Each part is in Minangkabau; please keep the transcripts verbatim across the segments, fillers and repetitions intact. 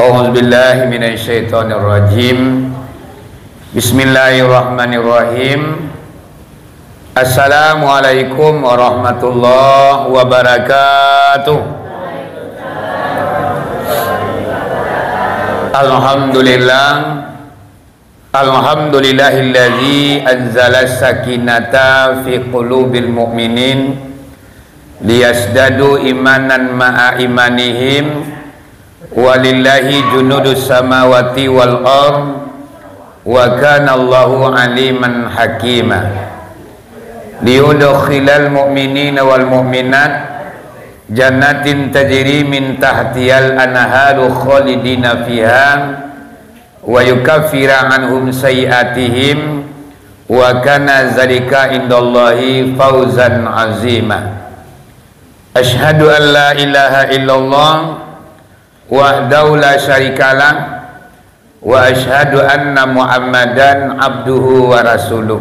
A'udzubillahi minasyaitonirrajim. Bismillahirrahmanirrahim. Assalamualaikum warahmatullahi wabarakatuh. Alhamdulillah. Alhamdulillahilladzi anzala sakinata fi qulubil mu'minin liyazdadu imanan ma'a imanihim. Walillahi junudus samawati wal ard, wa kana Allahu aliman hakima. Liyudkhilal mu'minina wal mu'minat jannatin tajri min tahtihal anharu khalidina fiha, wa yukaffira anhum sayyi'atihim, wa kana zalika indallahi fauzan azima. Asyhadu an la ilaha illallah wahdahu la syarikalah, wa asyhadu anna Muhammadan abduhu wa rasuluh.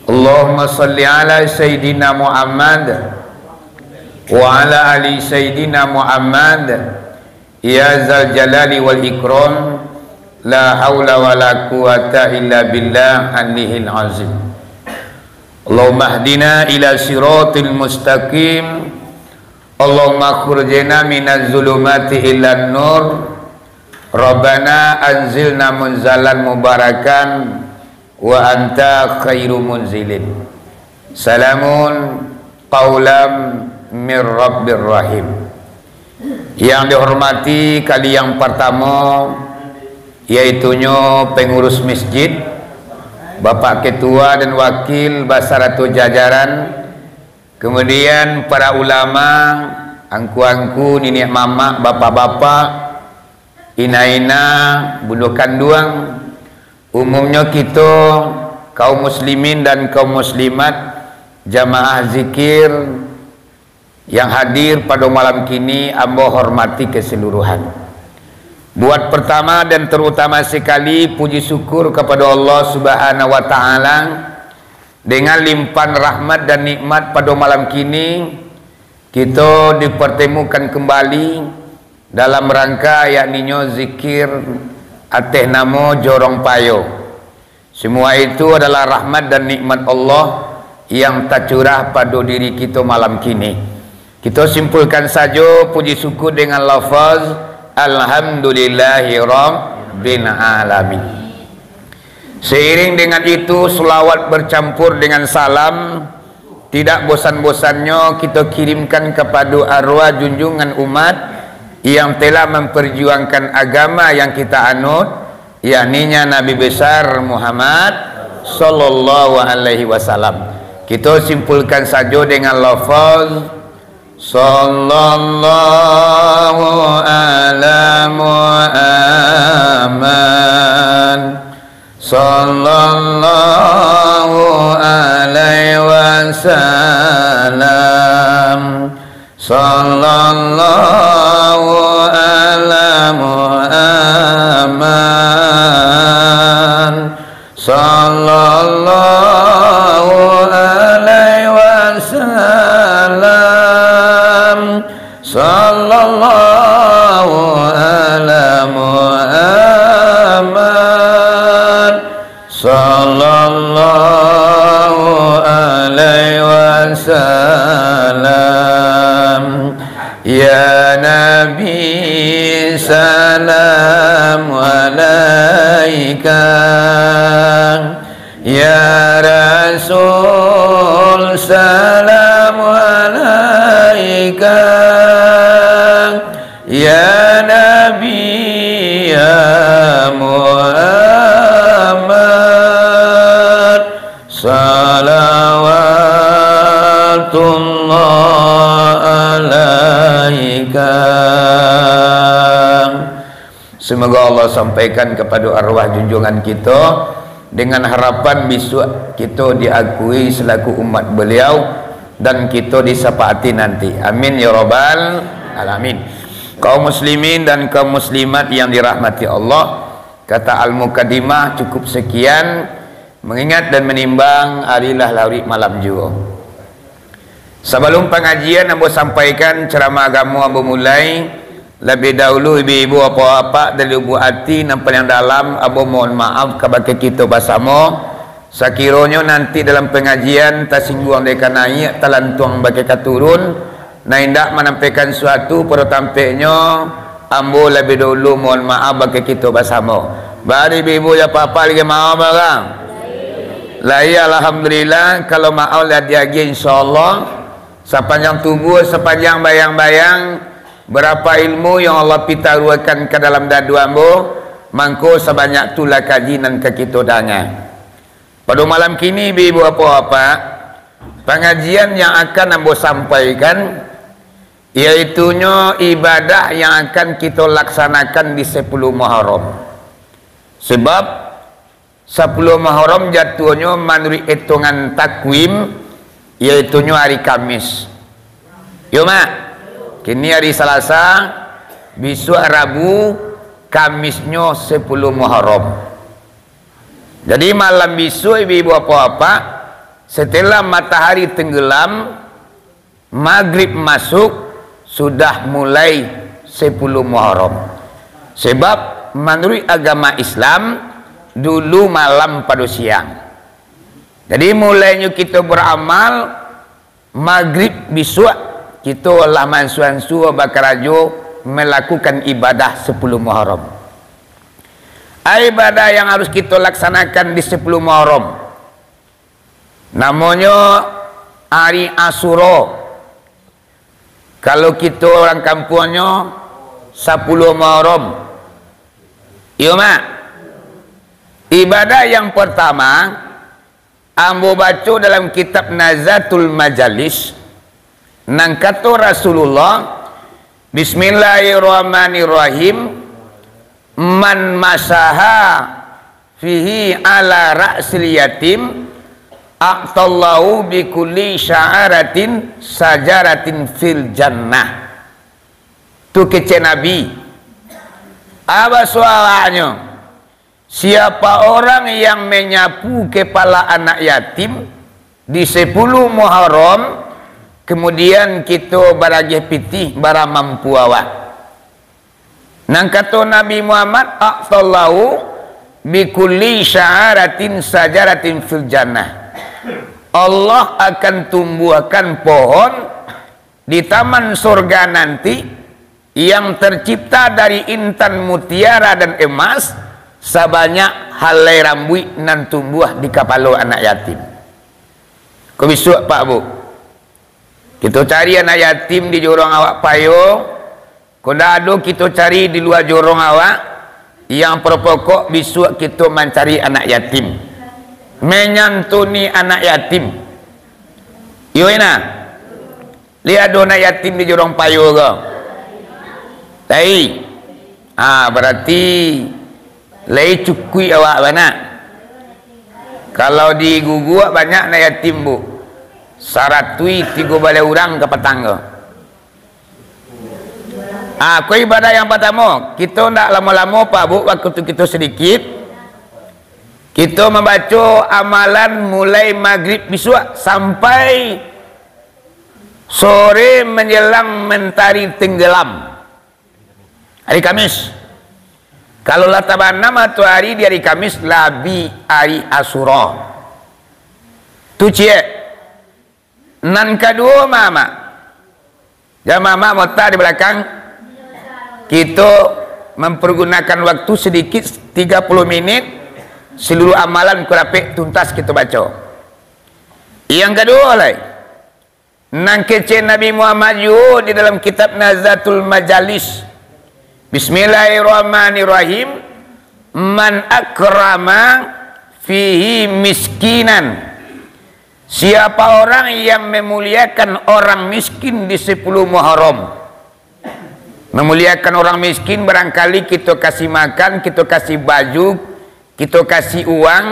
Allahumma shalli ala Sayyidina Muhammad wa ala ali Sayyidina Muhammad, ya zal jalali wal ikram, la haula wa la quwata illa billah alihil azim. Allahumma hdina ila siratil mustaqim. Allahumma khurjina minaz zulumati ilan nur. Rabbana anzilna munzalan mubarakan, wa anta khairu munzilin. Salamun qaulam mir rabbir rahim. Yang dihormati kali yang pertama, yaitunyo pengurus masjid, Bapak Ketua dan Wakil basarato jajaran, kemudian para ulama, angku-angku, niniak mamak, bapak-bapak, ina-ina, bundo kanduang, umumnyo kito, kaum muslimin dan kaum muslimat, jamaah zikir yang hadir pado malam kini, ambo hormati keseluruhan. Buat pertama dan terutama sekali, puji syukur kepada Allah Subhanahu wa Ta'ala, dengan limpahan rahmat dan nikmat pado malam kini, kito dipertemukan kembali dalam rangka, yakninyo zikir ateh namo Jorong Payo. Semua itu adalah rahmat dan nikmat Allah yang tacurah pado diri kito malam kini. Kito simpulkan sajo puji syukur dengan lafaz, "Alhamdulillahi rabbil alamin." Seiring dengan itu, selawat bercampur dengan salam tidak bosan-bosannyo kito kirimkan kapado arwah junjungan umat yang telah memperjuangkan agama yang kita anut, yakninya Nabi Besar Muhammad sallallahu alaihi wasallam. Kito simpulkan sajo dengan lafaz, Sallallahu ala Muhammad. Sallallahu alaihi wasallam. Sallallahu ala Muhammad. Sallallahu alaihi wasallam. Sallallahu ala Muhammad. Sallallahu alaihi wasallam. Ya Nabi, salam alaika. Ya Rasul, salam alaika. Ya Nabi, ya Muhammad, salawatullah alaika. Semoga Allah sampaikan kepada arwah junjungan kita, dengan harapan besok kita diakui selaku umat beliau dan kita disapaati nanti. Amin ya rabbal alamin. Kaum muslimin dan kaum muslimat yang dirahmati Allah, kata al-mukaddimah cukup sekian. Mengingat dan menimbang, ari lah laruik malam juo. Sabalum pangajian ambo sampaikan, ceramah agamo ambo mulai, Labiah dahulu, ibu-ibu, bapak-bapak, dari lubuk ati nan paliang dalam, ambo mohon maaf kabake kito basamo. Sakironyo nanti dalam pangajian tasingguang dek ka naiak, talantuang bake ka turun, nan indak manampaikan suatu pado tampeknyo, ambo labiah dahulu mohon maaf bake kito basamo. Bari ibu-ibu jo bapak-bapak lai maaf, bang? Lai, alhamdulillah, kalau maaf lah diagiah, insyaallah. Sapanjang tubuah, sapanjang bayang-bayang, barapa ilmu yang Allah pitaruahkan ka dalam dadu ambo, mangko sabanyak tu lah kaji nan ka kito danga. Pado malam kini, ibu-ibu, bapak-bapak, pangajian yang akan ambo sampaikan, yaitunyo ibadah yang akan kito laksanakan di sapuluah Muharram. Sebab, sapuluah Muharram jatuahnyo manuruik itungan takwim, yaitunyo ari Kamis. Yo, Mak? Kini ari Salasa, bisuak Rabu, Kamisnyo sapuluah Muharram. Jadi, malam bisuak, ibu-ibu, bapak-bapak, setelah matahari tenggelam, Magrib masuk, sudah mulai sapuluah Muharram. Sebab manuruik agama Islam, dulu malam pado siang. Jadi, mulainyo kito baramal, Magrib bisuak, kito lah maansua-ansua bakarajo malakukan ibadah sapuluah Muharram. A, ibadah yang harus kito laksanakan di sapuluah Muharram, namonyo ari Asyura. Kalau kito urang kampuangnyo, sapuluah Muharram. Iyo, Mak? Ibadah yang pertama, ambo baco dalam kitab Nazatul Majalis, nan kato Rasulullah, "Bismillahirrahmanirrahim. Man masaha fihi ala ra'sil yatim, a'tallahu bikulli sya'aratin syajaratin fil jannah." Tu kecek Nabi. Apa suaranyo? Siapa orang yang menyapu kepala anak yatim di sapuluah Muharram, kemudian kito baragiah pitih bara mampu awak. Nan kato Nabi Muhammad, "A'tallahu bikulli sya'aratin syajaratin fil jannah." Allah akan tumbuahkan pohon di taman sorga nanti, yang tercipta dari intan, mutiara, dan emas, sabanyak halai rambuik nan tumbuah di kapalo anak yatim. Ko bisuak, Pak, Bu, kito cari anak yatim di jorong awak payo. Ko ndak ado, kito cari di lua jorong awak. Yang pokok-pokok, bisuak kito mancari anak yatim, menyantuni anak yatim. Iyo, ina. Lai ado anak yatim di jorong payo ko? Lai. Ah, barati lai cukuik awak bana. Kalau di Guguak banyak anak yatim, Bu. Saratuih tigo baleh urang kapatang ko. Ah, ko ibadah yang partamo. Kito ndak lamo-lamo, Pak, Bu, waktu kito sadikit. Kito mambaco amalan mulai magrib bisuak sampai sore manjelang mantari tenggelam. Hari Kamis. Kalau lah tabana matoari di hari Kamis, labiah hari Asyura. Tu ciek. Nan kaduo, Mamak. Jan Mamak mota di balakang. Kito mampargunokan waktu sadikit, tigo puluah minit, saluruah amalan ko dapek tuntas kito baco. Yang kaduo lai, nan kecek Nabi Muhammad juo di dalam kitab Nazatul Majalis. Bismillahirrahmanirrahim. Man akrama fihi miskinan. Siapa orang yang memuliakan orang miskin di sapuluah Muharram? Memuliakan orang miskin, barangkali kito kasih makan, kito kasih baju, kito kasih uang,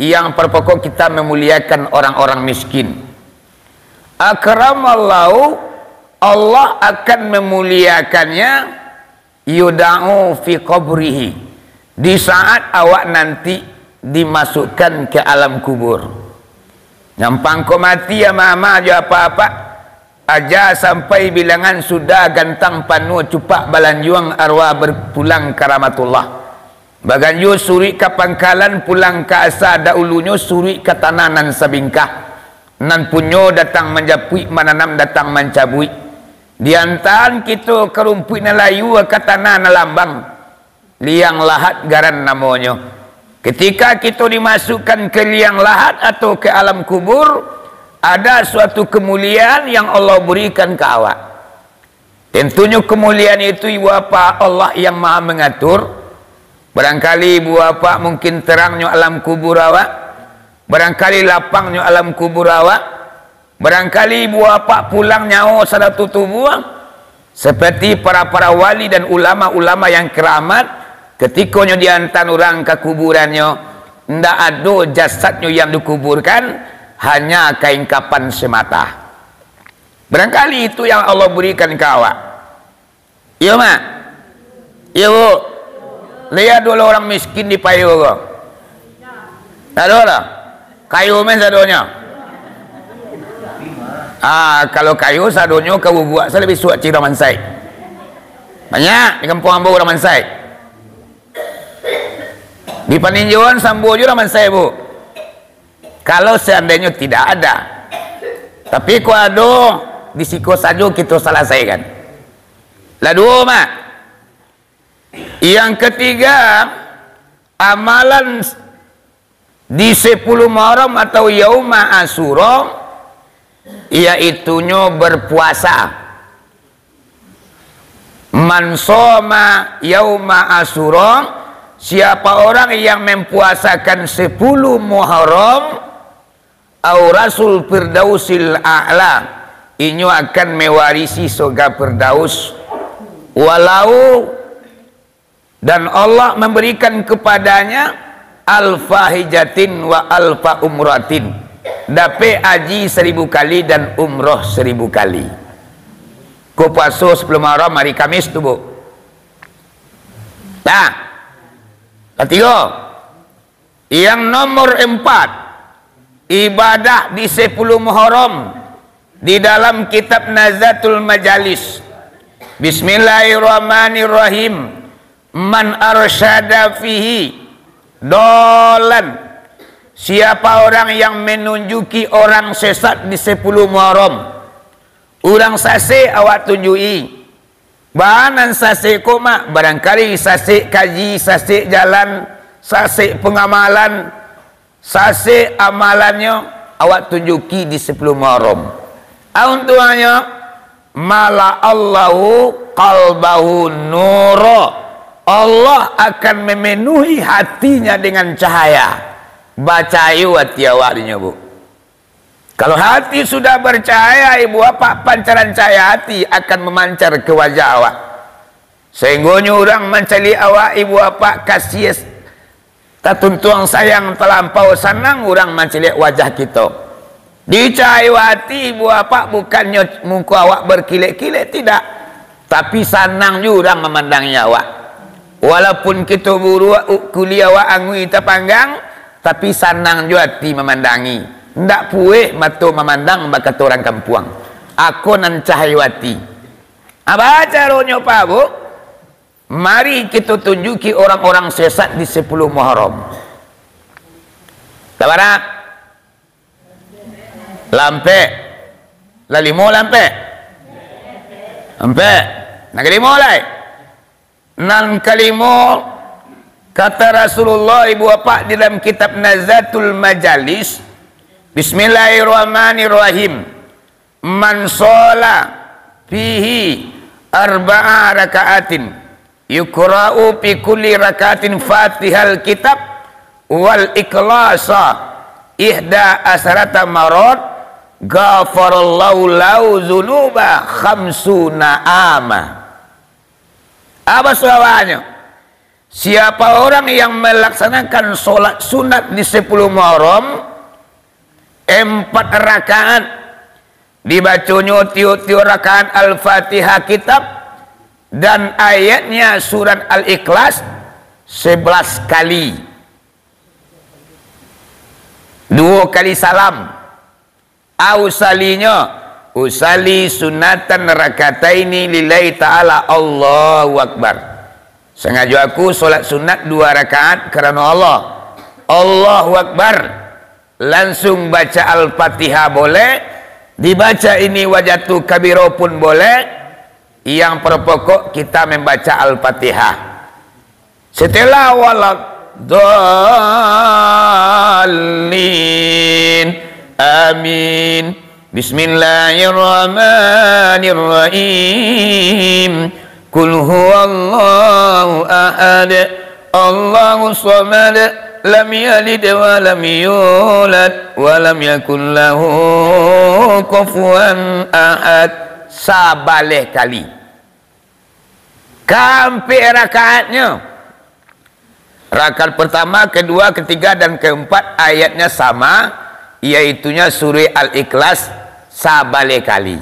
yang pokok-pokok kita memuliakan orang-orang miskin. Akramallahu, Allah akan memuliakannya, yuda'u fi qabrihi, di saat awak nanti dimasukkan ke alam kubur. Nyampang ko mati, ya, Mamak jo Apak-apak, Aja sampai bilangan sudah, gantang panuah cupak balanjuang, arwah berpulang ka rahmatullah. Baganjua suruik ka pangkalan, pulang ka asa dahulunyo, suruik ka tanah nan sabingkah. Nan punyo datang manjapuik, mananam datang mancabuik. Diantaan kito ka rumpuik nan layu, ka tanah nan lambang. Liang lahat garan namonyo. Ketika kito dimasukkan ke liang lahat atau ke alam kubur, ada suatu kemuliaan yang Allah berikan ka awak. Tentunyo kemuliaan itu, ibu bapak, Allah yang maha mengatur. Barangkali ibu bapak mungkin terangnyo alam kubur awak, barangkali lapangnyo alam kubur awak, barangkali ibu bapak pulang nyawo sarato tubuah, seperti para-para wali dan ulama-ulama yang keramat, ketikonyo diantaan urang ka kuburannyo, ndak ado jasadnyo yang dikuburkan, hanya kain kapan semata. Barangkali itu yang Allah berikan ka awak. Iyo, Mak? Iyo, Bu? Liek dulu urang miskin di payo ko. Tak ado lah. Kayo meh sadonyo. Ah, kalau kayo sadonyo ka bubuak, sa labiah suak ciro urang Mansai. Banyak di kampuang ambo urang Mansai. Di Paninjauan sambo juo urang Mansai, Bu. Kalau seandainyo tidak ada. Tapi kok ado, di siko sajo kito salasaikan. Lah duo, Mak. Yang ketiga, amalan di sepuluh Muharram atau Yauma Asyura, yaitunyo berpuasa. "Man shoma yauma Asyura," siapa orang yang mempuasakan sepuluh Muharram, "aurasul firdausil a'la," inyo akan mewarisi surga Firdaus. Walau, dan Allah memberikan kepadanya, "alfa hijatin wa alfa umratin," dapek haji saribu kali dan umroh saribu kali. Ko puaso sapuluah Muharram, ari Kamis tu, Bu. Nah, katigo, yang nomor empat, ibadah di sapuluah Muharram, di dalam kitab Nazatul Majalis. Bismillahirrahmanirrahim. "Man arsyada fihi dolan," siapa orang yang menunjuki orang sesat di sapuluah Muharram. Urang sasek awak tunjuki. Baa nan sasek ko, Mak? Barangkali sasek kaji, sasek jalan, sasek pangamalan, sasek amalannyo, awak tunjuki di sapuluah Muharram. A untuangnyo, "mala'allahu qalbahu nura," Allah akan memenuhi hatinya dengan cahaya. Bacahayo hati awak dinyo, Bu. Kalau hati sudah bercahaya, ibu bapak, pancaran cahaya hati akan memancar ke wajah awak. Sahinggonyo urang mancaliak awak, ibu bapak, kasiah, tatuntuang sayang talampau, sanang urang mancaliak wajah kito. Dicahayo ati, ibu bapak, bukannyo muko awak berkilek-kilek, tidak. Tapi sanang juo urang mamandangi awak. Walaupun kito buruak, u-, kuli awak angui tapanggang, tapi sanang juo ati mamandangi. Ndak pueh mato mamandang, bakato urang kampuang. Ako nan cahayo ati. Apa caronyo, Pak, Bu? Mari kito tunjuki orang-orang sesat di sapuluah Muharram. Lah bara? Lah ampek. Lah limo, lah ampek? Ampek. Nan kalimo lai. Nan kalimo, kata Rasulullah, ibu bapak, di dalam kitab Nazatul Majalis, "Bismillahirrahmanirrahim. Man sholla fihi arba'a raka'atin, yuqra'u fi kulli raka'atin Fatihal Kitab wal Ikhlasa ihda asyrata marrat, ghafarallahu lahu dzunuba khamsina ama." Apa sababanyo? Siapa orang yang melaksanakan sholat sunat di sapuluah Muharram, empat rakaat, dibaconyo tiok-tiok rakaat Al-Fatihah kitab, dan ayatnya surat Al-Ikhlas sebelas kali. Duo kali salam. Au salinyo, Usalli sunatan rakataini lillahi ta'ala, Allahu Akbar. Sangajo aku solat sunat dua rakaat karano Allah. Allahu Akbar. Langsung baca Al-Fatihah boleh, dibaca ini wajatu kabiro pun boleh. Yang pokok kita membaca Al-Fatihah. Setelah waladdallin. Amin. Bismillahirrahmanirrahim. Qul huwallahu ahad. Allahus samad. Lam yalid wa lam yulad. Wa lam yakul lahu kufuwan ahad. Sabaleh kali. Kaampek rakaatnyo. Rakaat pertama, kedua, ketiga, dan keempat ayatnya sama, yaitunya surah Al-Ikhlas sabaleh kali.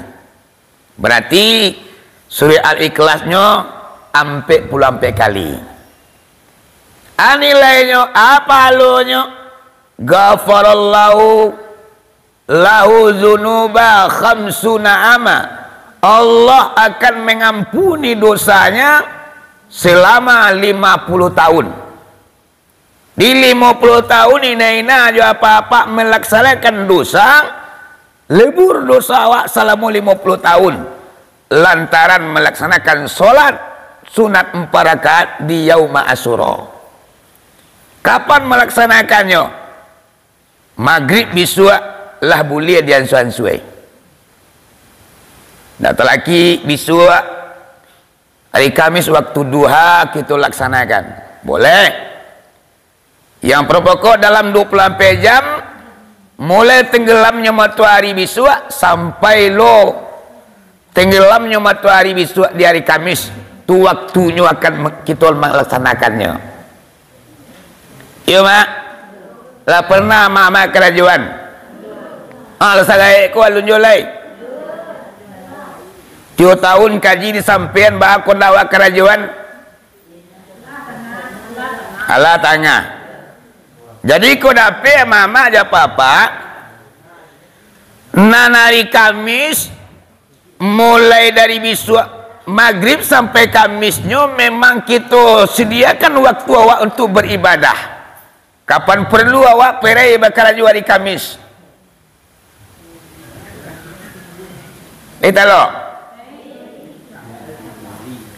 Berarti surah Al-Ikhlasnyo ampek puluah ampek kali. A nilainyo, a pahalonyo? Ghafarallahu lahu dzunuba khamsuna ama. Allah akan mengampuni dosanya selama lima puluh tahun. Di lima puluh tahun ina-ina jo apak-apak melaksanakan dosa, lebur dosa awak salamo lima puluh tahun lantaran melaksanakan solat sunat empat rakaat di Yauma Asyura. Kapan melaksanakannya? Magrib bisuak lah buliah diansua-ansua. Ndak talaki bisuak, hari Kamis waktu duha kito laksanakan. Boleh. Yang pokok dalam dua puluh ampek jam, mulai tenggelamnyo matoari bisuak sampai lo tenggelamnyo matoari bisuak di hari Kamis, tu waktunyo akan me-, kito malaksanakannyo. Iyo, Mak? Lah pernah Mak-mak karajoan? Ah, lah sagaek ko alun jo lai. Tiok tahun kaji disampaian, baa kok ndak awak karajoan? Alah tangah. Jadi ko dapek Mak-mak jo Apak-apak, nan hari Kamis, mulai dari bisuak Magrib sampai Kamisnyo, memang kito sediakan waktu awak untuk beribadah. Kapan perlu awak parai bakarajo hari Kamis. Eh, talo.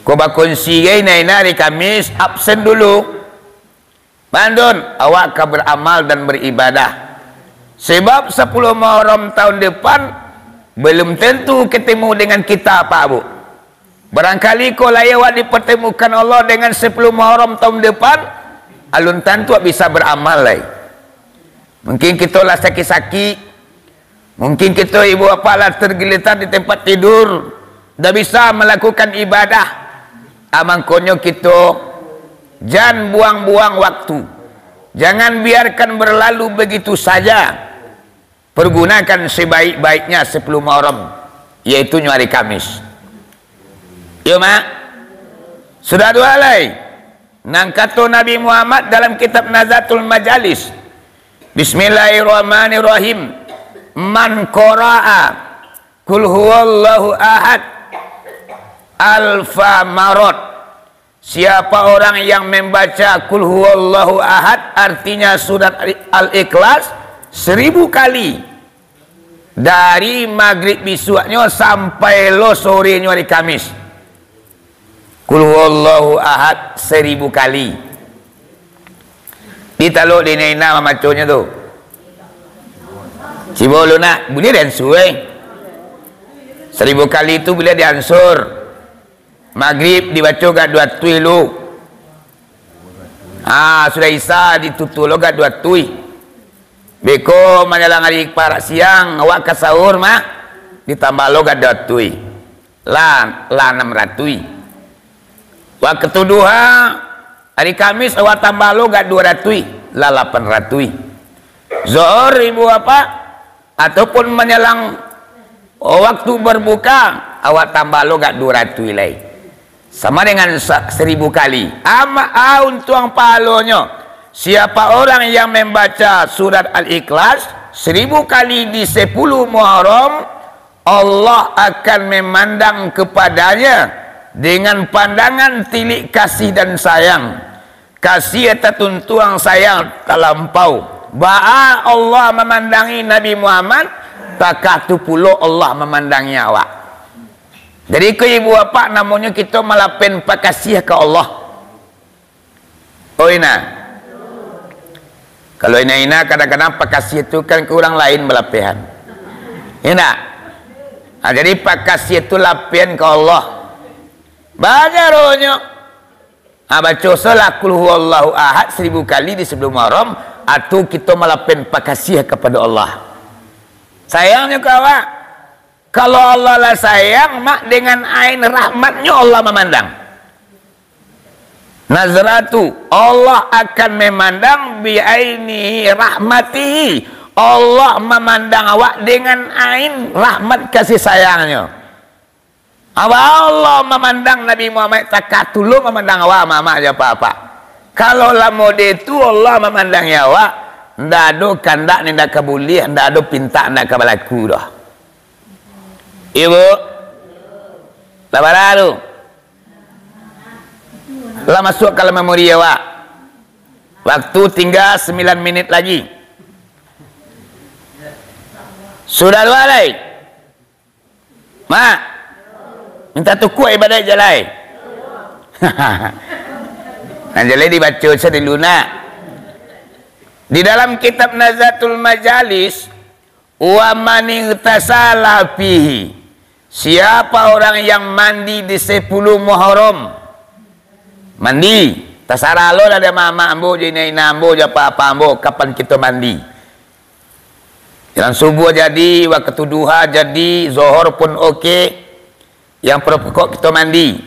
Ko bakunsi gai, ina-ina hari Kamis, absen dulu. Bantuan, awak ka beramal dan beribadah. Sebab sapuluah Muharram tahun depan, belum tentu ketemu dengan kita, Pak Bu. Barangkali ko lai awak dipertemukan Allah dengan sapuluah Muharram tahun depan, alun tantu awak bisa beramal lai. Mungkin kito lah sakik-sakik, mungkin kito ibu bapak lah tergeletak di tempat tidur, ndak bisa melakukan ibadah. Ah, mangkonyo kito jan buang-buang waktu. Jangan biarkan berlalu begitu saja. Pergunakan sebaik-baiknya sapuluah Muharram, yaitunyo hari Kamis. Iyo, Mak? Sudah dua lai. Nan kato Nabi Muhammad dalam kitab Nazatul Majalis, Bismillahirrahmanirrahim. Man qara'a Qul huwallahu ahad alfa marot. Siapa orang yang membaca Qul huwallahu ahad, artinya surat Al-Ikhlas, seribu kali, dari magrib bisuaknyo sampai lo sorenyo hari Kamis. Qul huwallahu ahad seribu kali. Ditalok di ina-ina mamaconyo tu. Cubo lu nak, buliah diansua, eh. Seribu kali tu buliah diansua. Magrib dibaco agak dua ratuih lu. Ah, sudah Isya ditutup lo agak dua ratuih. Beko manjalang ari parak siang, awak ka sahur mah, ditambah lo agak dua ratuih. Lah, lah anam ratuih. Waktu duha, ari Kamis, awak tambah lo agak dua ratuih, lah lapan ratuih. Zohor, ibu bapak, ataupun manjalang waktu berbuka, awak tambah lo agak dua ratuih lai. Sama dengan sa-, seribu kali. Ama, a untuang pahalonyo. Siapa orang yang membaca surat Al-Ikhlas seribu kali di sepuluh Muharram, Allah akan memandang kepadanya dengan pandangan tilik kasih dan sayang. Kasih tatuntuang, sayang talampau. Baa Allah mamandangi Nabi Muhammad, takah tu pulo Allah mamandangi awak. Jadi, ko ibu bapak, namonyo kito malapen pakasiah ka Allah. Oh, ina. Kalau ina-ina, kadang-kadang pakasiah tu kan ka urang lain balapehan. Indak? Ha, jadi pakasiah tu lapehan ka Allah. Banyak dohonyo. Ha, baco sajolah Qul Huwallahu Ahad saribu kali di sabalun Muharram, ha, tu kito malapen pakasiah kapado Allah. Sayangnyo ka awak. Kalau Allah lah sayang, mak, dengan ain rahmat-Nyo Allah mamandang. Nazratu, Allah akan memandang bi ainihi rahmatihi. Allah mamandang awak dengan ain rahmat kasih sayang-Nyo. Awak Allah mamandang Nabi Muhammad, takah tu lo mamandang awak, mamak jo apak-apak. Kalau lah mode tu Allah mamandangi awak, ndak ado kandak nan indak ka buliah, ndak ado pintak nan indak ka balaku doh. Ibu, lah bara tu? Lah masuak ka dalam memori awak? Waktu tingga sambilan minit lagi. Sudah dua lai? Mak, minta tukuak ibadat jalai. Nah, jalai dibaco sajo dulu, nak. Di dalam kitab Nazratul Majalis, "Wa man ightasala fihi." Siapa orang yang mandi di sapuluh Muharram? Mandi. Tasarah lo lah dek mamak ambo, jo ina-ina ambo, jo apak-apak ambo, kapan kito mandi. Jalan subuh jadi, wakatu duha jadi, zohor pun oke. Yang pokok-pokok kito mandi.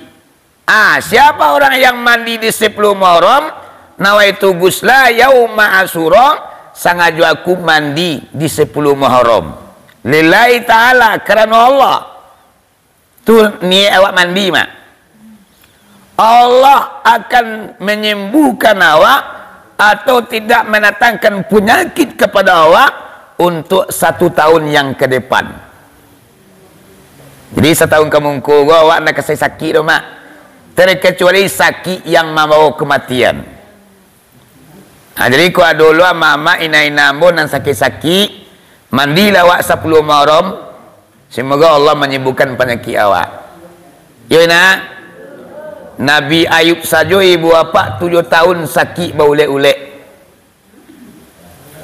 Ah, siapa orang yang mandi di sapuluh Muharram, nawaitu ghusla yauma Asyura, sangajo aku mandi di sapuluh Muharram. Lillahi ta'ala, karano Allah. Tu niat awak mandi, mak. Allah akan menyembuhkan awak atau tidak mendatangkan penyakit kepada awak untuk satu tahun yang ke depan. Jadi, satahun ka mungko ko, awak ndak ka sakik doh, mak. Terkecuali sakik yang mambawa kematian. Ha, jadi, ko ado lo amak-amak, ina-ina ambo nan sakik-sakik, mandilah awak sapuluh Muharram, semoga Allah manyembuhkan panyakik awak. Yo, ina, Nabi Ayub sajo, ibu apak, tujuah tahun sakik baulek-ulek.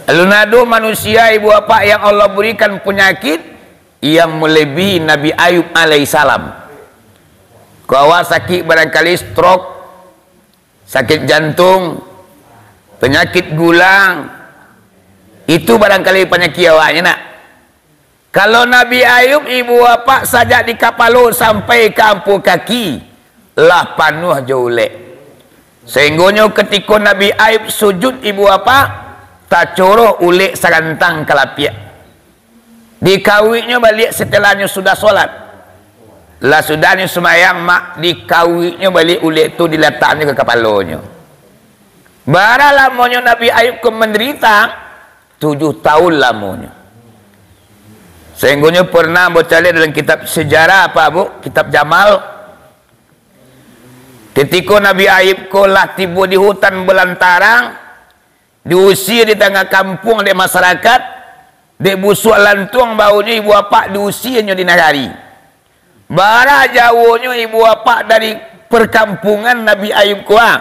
Alun ado manusia, ibu apak, yang Allah berikan penyakit yang melebihi Nabi Ayub alaihissalam. Ko awak sakik barangkali stroke, sakik jantung, panyakik gula, itu barangkali panyakik awaknyo, nak. Kalau Nabi Ayub, ibu apak, sajak di kapalo sampai ka ampuah kaki, lah panuah jo ulek. Sahinggonyo katiko Nabi Ayub sujud, ibu apak, tacoroh ulek sarantang ka lapiak. Dikauiknyo baliak satelahnyo sudah solat. Lah sudahnyo sumbayang, mak, dikauiknyo baliak ulek tu, dilataknyo ka kapalonyo. Bara lamonyo Nabi Ayub ko mandarita? Tujuah tahun lamonyo. Sahinggonyo pernah ambo caliak dalam kitab sejarah, apak, bu, kitab Jamal. Katiko Nabi Ayub ko lah tibo di hutan balantara, diusia di tangah kampuang dek masarakat, dek busuak lantuang baunyo, ibu apak, diusianyo di nagari. Bara jauahnyo, ibu apak, dari perkampungan Nabi Ayub ko, ah,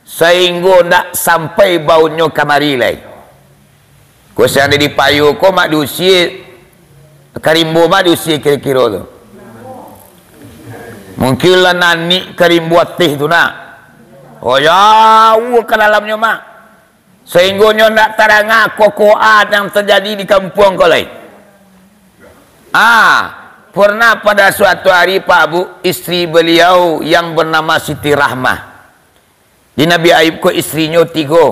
sahinggo ndak sampai baunnyo kamari lai. Ko siang di payo ko, mak, diusia ka rimbo, mak, diusia kiro-kiro tu. Mungkin lah nanik ka rimbo ateh tu, nak. Oh, jauah ka dalamnyo, mak. Sahinggonyo ndak tadanga kokoa nan tajadi di kampuang ko lai. Ah, pernah pada suatu hari, Pak, Bu, isteri beliau yang bernama Siti Rahmah. Di Nabi Ayub ko isterinyo tigo.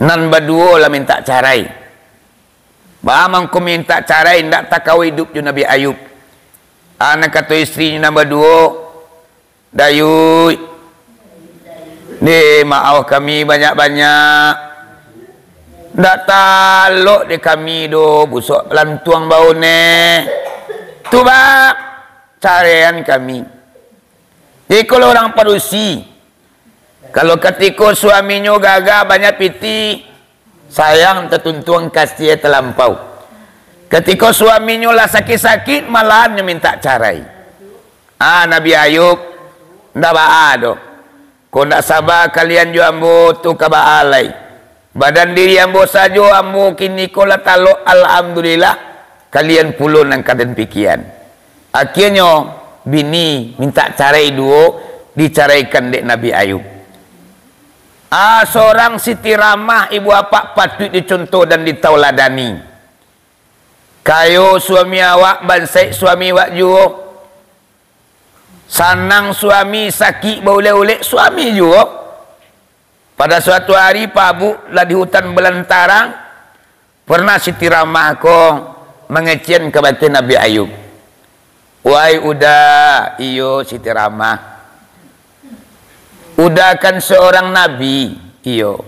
Nan baduo lah mintak carai. Baa mangko mintak carai, ndak takao iduik jo Nabi Ayub. Ah, nan kato isterinyo nan baduo, Dayuik, deh, maoh kami banyak-banyak. Ndak talok di kami doh, busuak lantuang bau neh. Tu, Bak, caraian kami. Iko lah urang padusi. Kalau katiko suaminyo gagah banyak pitih, sayang tatuntuang kasiah talampau. Katiko suaminyo lah sakik-sakik, malahan nyo mintak carai. Ah, Nabi Ayub, ndak baa doh. Kok ndak saba kalian jo ambo tu ka baa lai. Badan diri ambo sajo ambo kini ko lah talok, alhamdulillah, kalian pulo nan ka den pikian. Akhianyo, bini mintak carai duo, dicaraikan dek Nabi Ayub. Ah, sorang Siti Rahmah, ibu apak, patuik dicontoh dan ditauladani. Kayo suami awak, bansaik suami awak juo. Sanang suami, sakik baulek-ulek suami juo. Pada suatu hari, Pak Abuk, lah di hutan balantarang, pernah Siti Rahmah ko mangecekan kabake Nabi Ayub. "Wahai Uda," iyo Siti Rahmah. "Uda kan seorang nabi," iyo.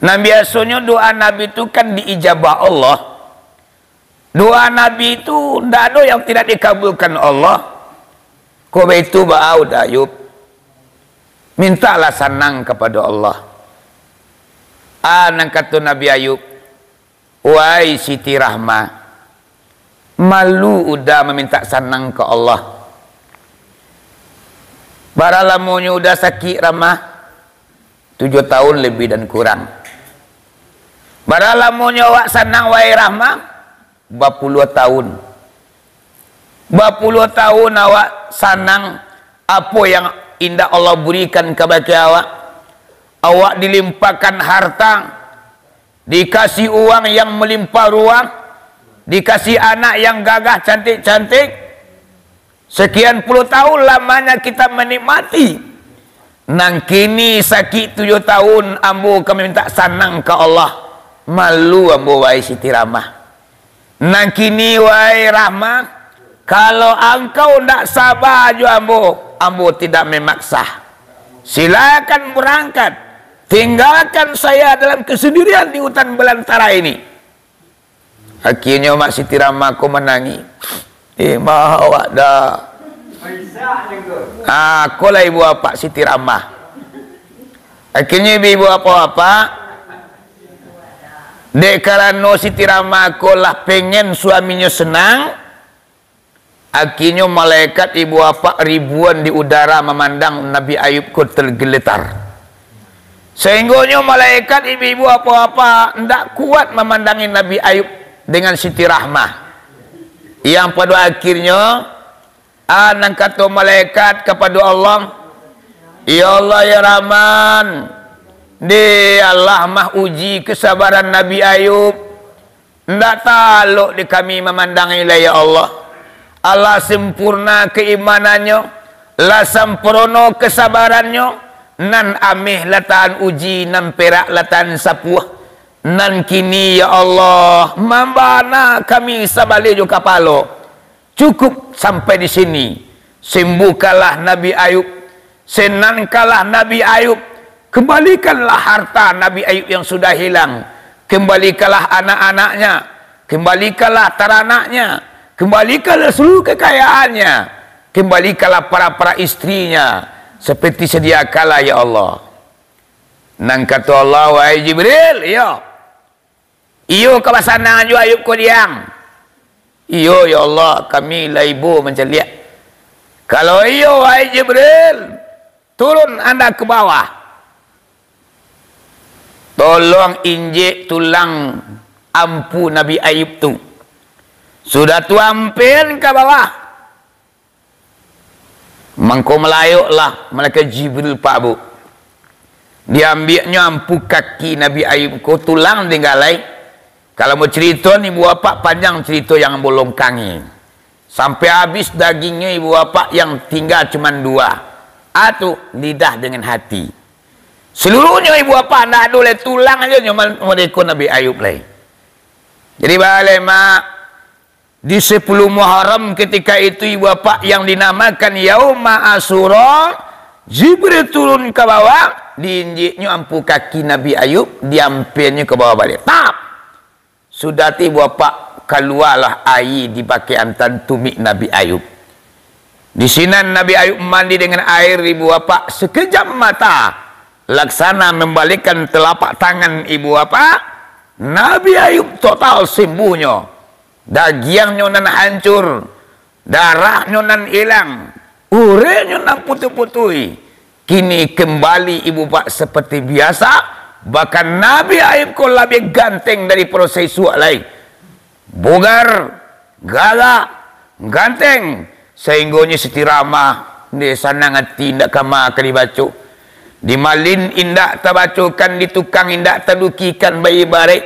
Nan biasonyo doa nabi tu kan diijabah Allah. Doa Nabi tu ndak ado yang tidak dikabulkan Allah. Kok baitu baa Uda Ayub? Mintaklah sanang kapado Allah. Ah, nan kato Nabi Ayub, "Wahai Siti Rahmah, malu Uda mamintak sanang ka Allah." Bara lamonyo Uda sakik, Rahmah? Tujuah tahun lebih dan kurang. Bara lamonyo awak sanang, wahai Rahmah? Bapuluah tahun. Bapuluah tahun awak sanang, apo yang indak Allah burikan kabake awak? Awak dilimpahkan harta, dikasih uang yang melimpah ruah, dikasih anak yang gagah, cantik-cantik. Sekian puluh tahun lamanya kita menikmati. Nan kini sakik tujuah tahun, ambo ka mintak sanang ka Allah. Malu ambo, wahai Siti Rahmah. Nan kini, wahai Rahmah, kalau angkau ndak saba jo ambo, ambo tidak memaksa. Silakan berangkat. Tinggalkan saya dalam kesendirian di hutan belantara ini. Akhirnyo Mak Siti Rahmah ko manangih. Eh, mah awak dah. Ah, ko lah ibu apak Siti Rahmah. Akhirnyo ibu-ibu apak-apak, dek karano Siti Rahmah ko lah pengen suaminyo senang, akhirnyo malaikat ibu apak ribuan di udara mamandang Nabi Ayub ko tergeletar. Sahinggonyo malaikat ibu-ibu apak-apak ndak kuat mamandangi Nabi Ayub dengan Siti Rahmah. Yang pado akhirnyo, ah, nan kato malaikat kapado Allah, "Ya Allah, ya Rahman, dek Allah mah uji kesabaran Nabi Ayub. Ndak talok di kami mamandangi lai, ya Allah. Alah sempurna keimanannyo, lah samprono kesabarannyo, nan ameh lah tahan uji, nan perak lah tahan sapuah. Nan kini, ya Allah, mambana kami sabaleh jo kapalo. Cukup sampai di sini. Sembuhkanlah Nabi Ayub. Senangkanlah Nabi Ayub. Kembalikanlah harta Nabi Ayub yang sudah hilang. Kembalikanlah anak-anaknya. Kembalikanlah taranaknya. Kembalikanlah seluruh kekayaannya. Kembalikanlah para-para istrinya. Seperti sedia kala, ya Allah." Nan kato Allah, "Wahai Jibril, iyo. Iyo ka basanang jo Ayub ko diang?" "Iyo, ya Allah, kami lah ibo mancaliak." "Kalau iyo, wahai Jibril, turun anda ke bawah. Tolong injek tulang ampu Nabi Ayub tu. Sudah tu ampian ka bawah." Mangko malayoklah malaikat Jibril, Pak Bu. Diambiaknyo ampu kaki Nabi Ayub ko, tulang tinggalai. Kalau mau cerito ni, ibu apak, panjang cerito yang ambo longkangi. Sampai habis dagingnyo ibu apak, yang tingga cuman dua. Atu, lidah dengan hati. Seluruhnyo ibu apak, ndak ado lai, tulang ajo nyo mal-, merdeko Nabi Ayub lai. Jadi, baleh, Mak. Di sepuluh Muharram ketika itu, ibu apak, yang dinamakan Yauma Asyura, Jibril turun ka bawah, Diinjiknyo ampu kaki Nabi Ayub, diampiannyo ka bawah baliak. Tap! Sudah tu, Ibu Bapak, kalualah aia di pakaian tantumik Nabi Ayub. Di sinan Nabi Ayub mandi dengan air, Ibu Bapak, sekejap mata, laksana membalikkan telapak tangan, Ibu Bapak, Nabi Ayub total sembuhnyo. Dagiangnyo nan hancur, darahnyo nan ilang, urehnyo nan putuih-putuih, kini kembali, Ibu Bapak, seperti biasa, bahkan Nabi Ayub ko labiah ganteng daripado saisuak lai. Bugar, gagah, ganteng, sainggonyo Siti Rahmah, ndeh, sanang ati, indak kama ka dibaco. Di malin indak tabacokan, di tukang indak tadukikan, baibarat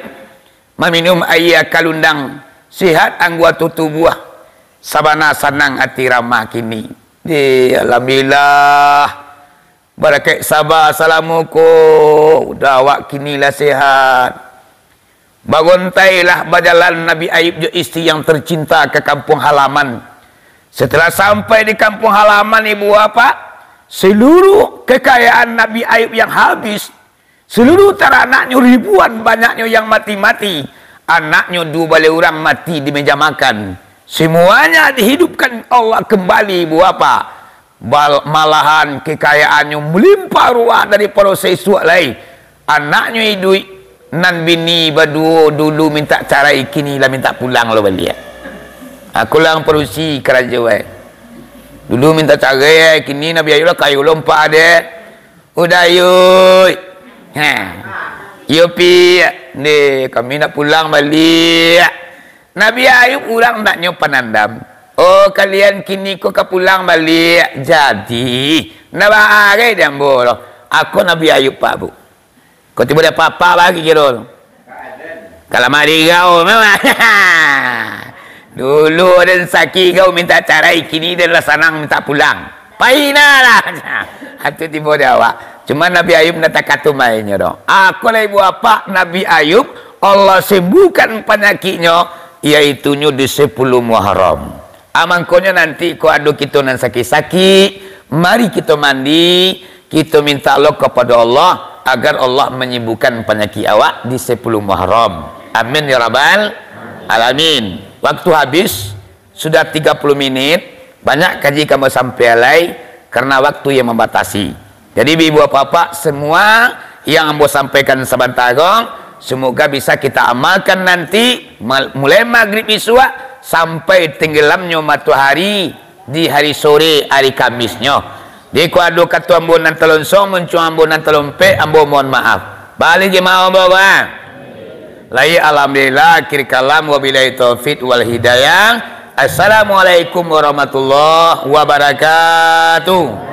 maminum aia kalundang, sehat angguato tubuah, sabana sanang ati Rahmah kini. Deh, alhamdulillah. Barakaik saba salamo ko, udah awak kini lah sehat. Bagontailah bajalan Nabi Ayub jo istri yang tercinta ka kampuang halaman. Setelah sampai di kampuang halaman, Ibu Bapak, seluruh kekayaan Nabi Ayub yang habis, seluruh taranaknyo ribuan banyaknyo yang mati-mati, anaknyo duo baleh urang mati di meja makan. Semuanya dihidupkan Allah kembali, Ibu Bapak. Bal-, malahan kekayaannyo melimpah ruah daripado saisuak lai. Anaknyo iduik, nan bini baduo dulu mintak carai, kini lah mintak pulang lo baliak. Aku lah padusi karajo ai. Dulu mintak carai ai, kini Nabi Ayub lah kayo lompat deh. Udah, Yuk. Ha. Yo, Pi. Ndeh, kami nak pulang baliak. Nabi Ayub urang naknyo panandam. Oh, kalian kini ko ka pulang baliak. Jadi, ndak baagai di ambo lo. Ako Nabi Ayub, Pak, Bu. Ko tibo dek papa bagi kiro lo. Kalau mari kau memang. Dulu den sakik kau mintak carai, kini den lah sanang mintak pulang. Paina lah. Atu tibo di awak. Cuma Nabi Ayub ndak takato mainyo doh. Ako lai buah apak Nabi Ayub, Allah sembuhkan panyakiknyo, yaitunyo di sapuluah Muharram. Ah, mangkonyo nanti ko ado kito nan sakik-sakik, mari kito mandi, kito mintak lo kapado Allah, agar Allah manyembuhkan panyakik awak di sapuluah Muharram. Amin ya rabbal alamin. Waktu habis, sudah tiga puluh menit, banyak kaji ka ambo sampaian lai, karena waktu yang membatasi. Jadi, ibu-ibu, apak-apak, semua yang ambo sampaikan sabanta ko, semoga bisa kita amalkan nanti, mal-, mulai maghrib isuak sampai tenggelamnyo matohari di hari sore, hari Kamisnyo. Jadi, kok ado kato ambo nan talonsong, muncuang ambo nan talompek, ambo mohon maaf. Baliak jamaah ambo, bah. Lai, alhamdulillah, akhir kalam, wabillahi taufik wal hidayah. Assalamualaikum warahmatullahi wabarakatuh.